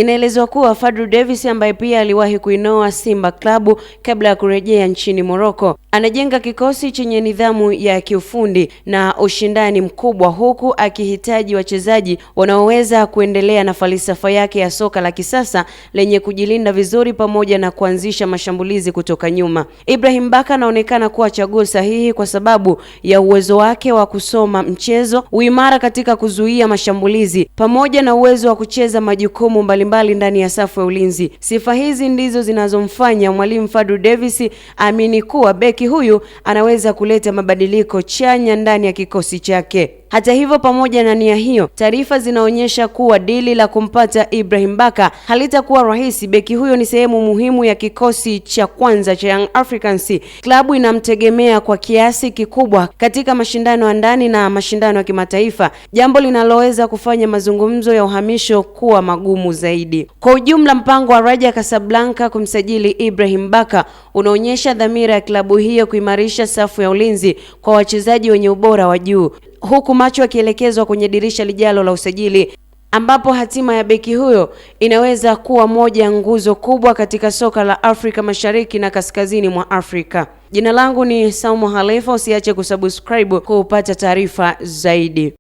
Inaelezwa kuwa Fadlu Davis, ambaye pia aliwahi kuinoa Simba Klabu kabla ya kurejea nchini Morocco, anajenga kikosi chenye nidhamu ya kiufundi na ushindani mkubwa, huku akihitaji wachezaji wanaoweza kuendelea na falsafa yake ya soka la kisasa lenye kujilinda vizuri pamoja na kuanzisha mashambulizi kutoka nyuma. Ibrahim Baka anaonekana kuwa chaguo sahihi kwa sababu ya uwezo wake wa kusoma mchezo, uimara katika kuzuia mashambulizi, pamoja na uwezo wa kucheza majukumu mbalimbali ndani ya safu ya ulinzi. Sifa hizi ndizo zinazomfanya mwalimu Fadlu Davis amini kuwa beki huyu anaweza kuleta mabadiliko chanya ndani ya kikosi chake. Hata hivyo, pamoja na nia hiyo, taarifa zinaonyesha kuwa dili la kumpata Ibrahim Baka halitakuwa rahisi. Beki huyo ni sehemu muhimu ya kikosi cha kwanza cha Young Africans. Klabu inamtegemea kwa kiasi kikubwa katika mashindano ya ndani na mashindano ya kimataifa, jambo linaloweza kufanya mazungumzo ya uhamisho kuwa magumu zaidi. Kwa ujumla, mpango wa Raja Casablanca kumsajili Ibrahim Baka unaonyesha dhamira ya klabu hiyo kuimarisha safu ya ulinzi kwa wachezaji wenye ubora wa juu, huku macho yakielekezwa kwenye dirisha lijalo la usajili ambapo hatima ya beki huyo inaweza kuwa moja ya nguzo kubwa katika soka la Afrika Mashariki na kaskazini mwa Afrika. Jina langu ni Saumu Halifa, usiache kusubscribe kupata taarifa zaidi.